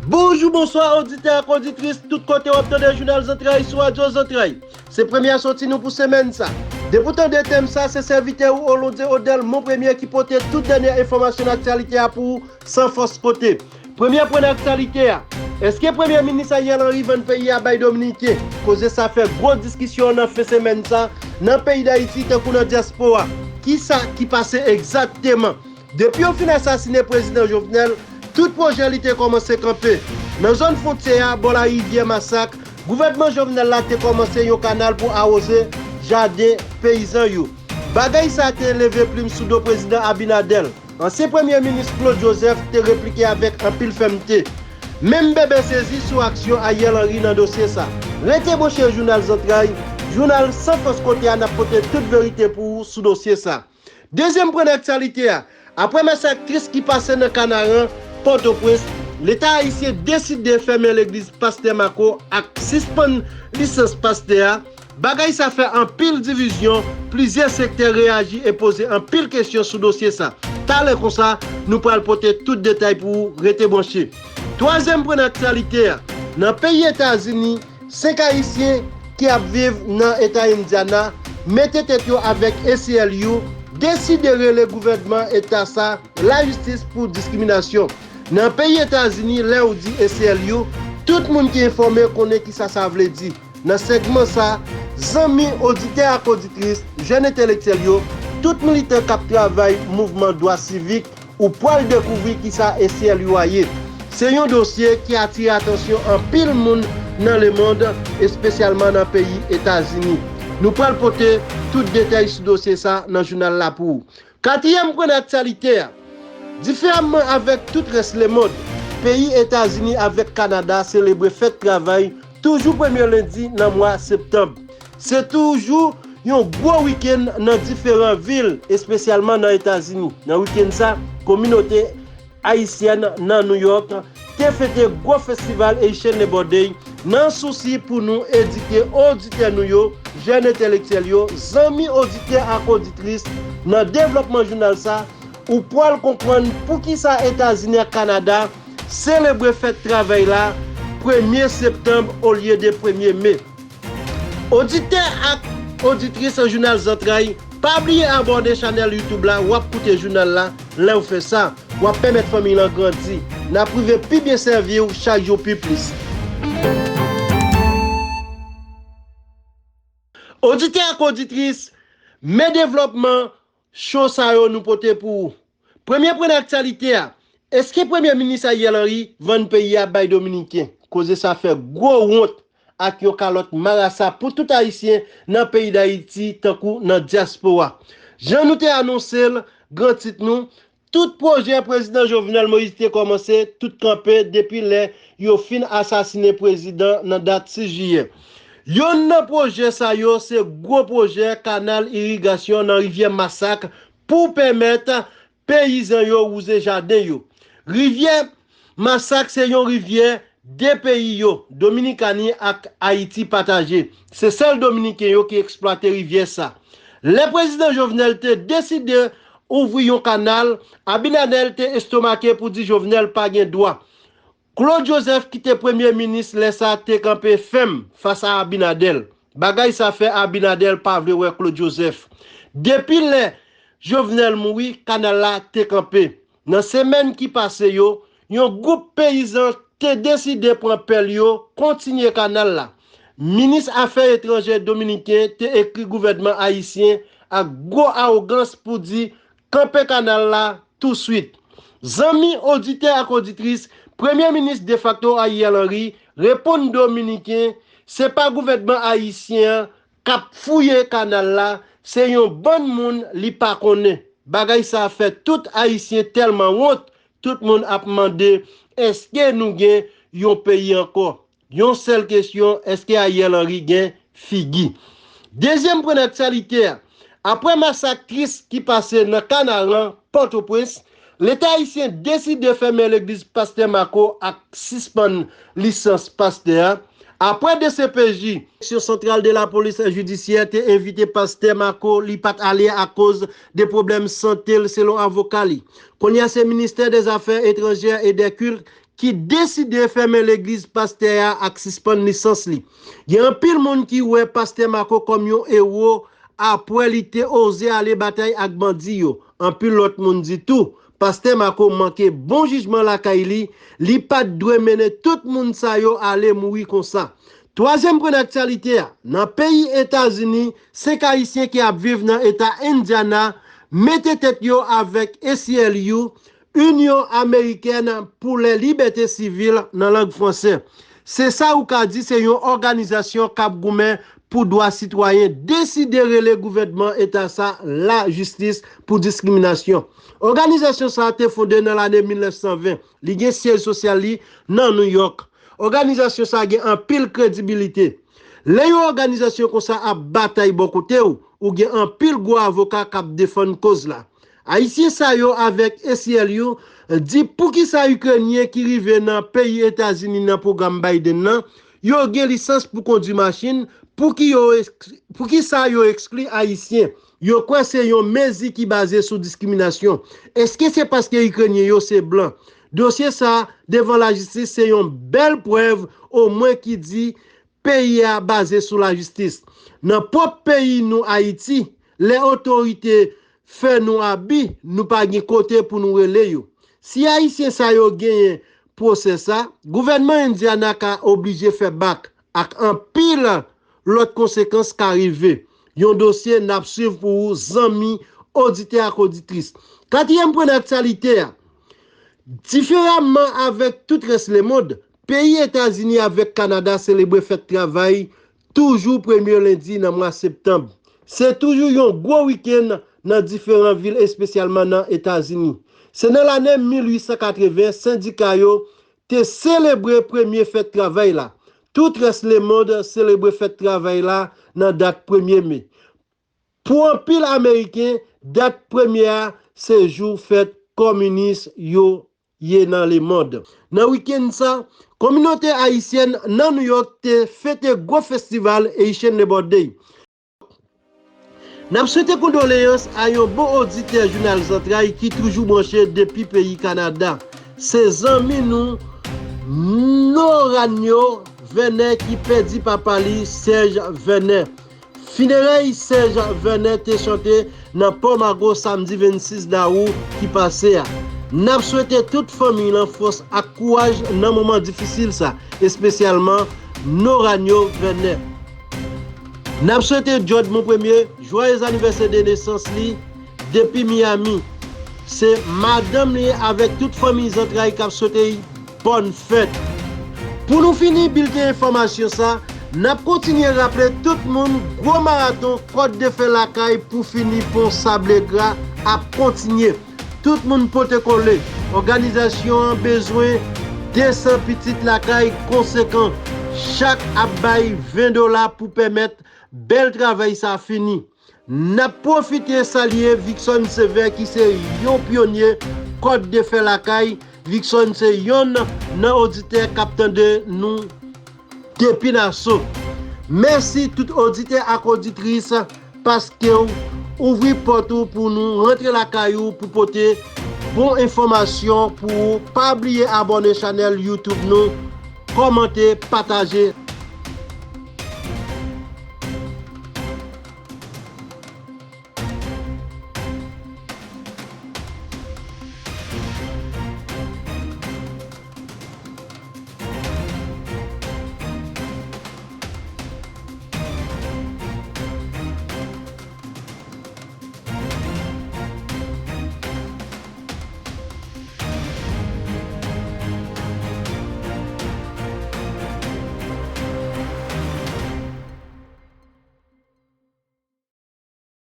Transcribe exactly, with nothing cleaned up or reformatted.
Bonjou, bonswa, oditè ak oditris, tout kote w ap tande Jounal Zantray sou Radyo Zantray. Se premye sòti nou pou semèn sa. Depi w tande tèm sa, se sèvitè ou Olonde Odèl Mon Premye ki pote tout dènye enfòmasyon nan aktyalite a pou ou, san fòs kote. Premye pwen nan aktyalite a. Èske Premye Minis Ariel Henry vann peyi a bay Dominiken? Koze sa fè gwo diskisyon nan fen semèn sa, nan peyi Dayiti tankou nan dyaspora. Kisa ki pase egzakteman? Depi yo fin asasinen Prezidan Jovenel, tout pwojè li te kòmanse kanpe. Nan zòn fwontyè a, bò larivyè Masak, gouvènman Jovenel la te kòmanse yon kanal pou awoze jaden peyizan yo. Bagay sa te leve plim sou do Prezidan Abinader. Ansyen Premye Minis Claude Joseph te replike avèk anpil fèmte. Menm bebe sezi sou aksyon Ariel Henry nan dosye sa. Rete branche Jounal Zantray, jounal san fòs kote a, n ap pote tout verite pou ou sou dosye sa. Dezyèm pwen nan aktyalite a, apre masak tris ki pase nan Kanaran, Pòtoprens, Leta ayisyen deside fèmen legliz Pastè Mako ak sispann lisans pastè a. Bagay sa fè anpil divizyon, plizyè sektè reyaji e poze anpil kesyon sou dosye sa. Talè konsa, nou pral pote tout detay pou ou, rete branche. Twazyèm pwen nan aktyalite a, nan peyi Etazini, senk Ayisyen ki ap viv nan eta Indiana mete tèt yo avèk A C L U, deside rele gouvènman eta sa lajistis pou diskriminasyon. Nan peyi Etazini, lè ou di A C L U, tout moun ki enfòme konnen kisa sa vle di. Nan segman sa, zanmi oditè ak oditris, jèn entelektyèl yo, tout militan k ap travay mouvman dwa sivik, ou pral dekouvri kisa A C L U a ye. Se yon dosye ki atire atansyon anpil moun nan lemonn, espesyalman nan peyi Etazini. Nou pral pote tout detay sou dosye sa nan jounal la pou ou. Katriyèm pwen nan aktyalite a. Diferaman avèk tout rès lemonn, peyi Etazini avèk Kanada selebre fèt travay toujou premye lendi nan mwa septanm. Se toujou yon gwo wikenn nan diferan vil, espesyalman nan Etazini. Nan wikenn sa, kominote ayisyèn nan New York te fete gwo festival Haitian Labor Day nan sousi pou nou edike oditè nou yo, jèn entelektyèl yo, zanmi oditè ak oditris nan devlòpman jounal sa, ou pral konprann poukisa Etazini ak Kanada selebre fèt travay la premye septanm olye de premye me. Oditè ak oditris Jounal Zantray, pa bliye abòne chanèl YouTube la, w ap koute jounal la. Lè w fè sa, w ap pèmèt fanmiy lan grandi. N ap rive pi byen sèvi w chak jou pi plis. Oditè ak oditris, men devlòpman cho sa yo nou pote pou ou. Premye pwen nan aktyalite a, èske Premye Minis Ariel Henry vann peyi a bay Dominiken? Koze sa fè gwo wont ak yon kalòt marasa pou tout Ayisyen nan peyi Dayiti tankou nan dyaspora. Jan nou te anonse l, gran tit nou, tout pwojè Prezidan Jovenel Moïse te kòmanse, tout kanpe depi lè yo fin asasinen prezidan nan dat sis jiyè. Yonn nan pwojè sa yo se gwo pwojè kanal irigasyon nan rivyè Masak pou pèmèt peyizan yo wouze jaden yo. Rivyè Masak se yon rivyè de peyi yo, Dominikani ak Ayiti pataje. Se sèl Dominiken yo ki eksplwate rivyè sa. Lè Prezidan Jovenel te deside ouvri yon kanal, Abinader te estomake pou di Jovenel pa gen dwa. Claude Joseph ki te premye minis lè sa te kanpe fèm fas a Abinader. Bagay sa fè Abinader pa vle wè Claude Joseph. Depi lè Jovenel mouri, kanal la te kanpe. Nan semèn ki pase yo, yon gwoup peyizan te deside pran pèl yo, kontinye kanal la. Minis afè etranjè dominiken te ekri gouvènman ayisyen ak gwo awogans pou di kanpe kanal la touswit. Zanmi oditè ak oditris, Premye Minis defakto Ariel Henry reponn Dominiken, se pa gouvènman ayisyen an k ap fouye kanal la, se yon bann moun li pa konnen. Bagay sa fè tout Ayisyen tèlman wont, tout moun ap mande, èske nou gen yon peyi ankò? Yon sèl kesyon, èske Ariel Henry gen figi? Dezyèm pwen nan aktyalite a, apre masak tris ki pase nan Kanaran, Pòtoprens, Leta ayisyen deside fèmen legliz Pastè Mako ak sispann lisans pastè a. Apre D C P J, Direction Centrale de la Police Judiciaire te envite Pastè Mako, li pa t ale akoz de pwoblèm sante l, selon avoka li. Kounye a se Ministè dè Zafè Etranjè e dè Kilt ki deside fèmen legliz pastè a ak sispann lisans li. Gen anpil moun ki wè pastè Marco kòm yon ewo apre li te oze ale batay ak bandi yo. Anpil lòt moun di tou, pastè Marco manke bon jijman lakay li, li pa t dwe mennen tout moun sa yo ale mouri konsa. Twazyèm pwen aktyalite a, nan peyi Etazini, senk Ayisyen ki ap viv nan eta Indiana mete tèt yo avèk A C L U, Inyon Amerikèn pou lè libète sivil nan lang fransè. Se sa ou ka di se yon òganizasyon k ap goumen pou dwa sitwayen deside rele gouvènman eta sa lajistis pou diskriminasyon. Òganizasyon sa a te fonde nan lane mil nèf san ven. Li gen syèj sosyal li nan New York. Òganizasyon sa a gen anpil kredibilite. Lè yon òganizasyon konsa ap batay bò kote w, ou gen anpil gwo avoka k ap defann koz la. Ayisyen sa yo avèk A C L U di poukisa Ikrenyen ki rive nan peyi Etazini nan pwogram Biden nan, yo gen lisans pou kondwi machin, pouki yo eks- poukisa yo ekskli Ayisyen? Yo kwè se yon mezi ki baze sou diskriminasyon. Èske se paske Ikrenyen yo se blan? Dosye sa a devan lajistis se yon bèl prèv omwen ki di peyi a baze sou lajistis. Nan pwòp peyi nou Ayiti, lè otorite fè nou abi, nou pa gen kote pou nou rele yo. Si Ayisyen sa yo genyen pwosè sa, gouvènman Indiana ka oblije fè bak ak anpil lòt konsekans ka rive. Yon dosye n ap swiv pou ou, zanmi oditè ak oditris. Katriyèm pwen aktyalite a, diferaman avèk tout rès lemonn, peyi Etazini avèk Kanada selebre fèt travay toujou premye lendi nan mwa septanm. Se toujou yon gwo wikenn nan diferan vil, espesyalman nan Etazini. Se nan lane mil uit san katreven sendika yo te selebre premye fèt travay la. Tout rès lemonn selebre fèt travay la nan dat premye me. Pou anpil Ameriken, dat premye a se jou fèt kominis yo ye nan lemonn. Nan wikenn sa, kominote ayisyèn nan New York te fete gwo festival Haitian Labor Day. N ap swete kondoleyans a yon bon oditè Jounal Zantray ki toujou branche depi peyi Kanada. Se zanmi nou Noranyo Vènè ki pèdi papa li, Serge Vènè. Finerèy Serge Vènè te chante nan Pò Mago samdi vennsis dawou ki pase a. N ap swete tout fanmi lan fòs ak kouraj nan moman difisil sa, espesyalman Noranyo Vènè. N ap swete Jod Mon Premye jwayez anivèsè de nesans li depi Miami. Se madanm li avèk tout fanmi zantray k ap swete bòn fèt. Pou nou fini bilten enfòmasyon sa, n ap kontinye raple tout moun gwo maraton Kòt de Fè Lakay pou fini pon Sable Gra ap kontinye. Tout moun pote kole. Òganizasyon an bezwen de san pitit lakay konsekan. Chak ap bay ven dola pou pèmèt bèl travay sa fini. N ap pwofite salye Vikson Sevè ki se yon pyonye Kòt de Fè Lakay. Vikson se yonn nan oditè k ap tande nou depi Naso. Mèsi tout oditè ak oditris paske w ouvri pòt ou pou nou rantre lakay ou pou pote bon enfòmasyon pou ou. Pa bliye abòne chanèl YouTube nou, kòmante, pataje.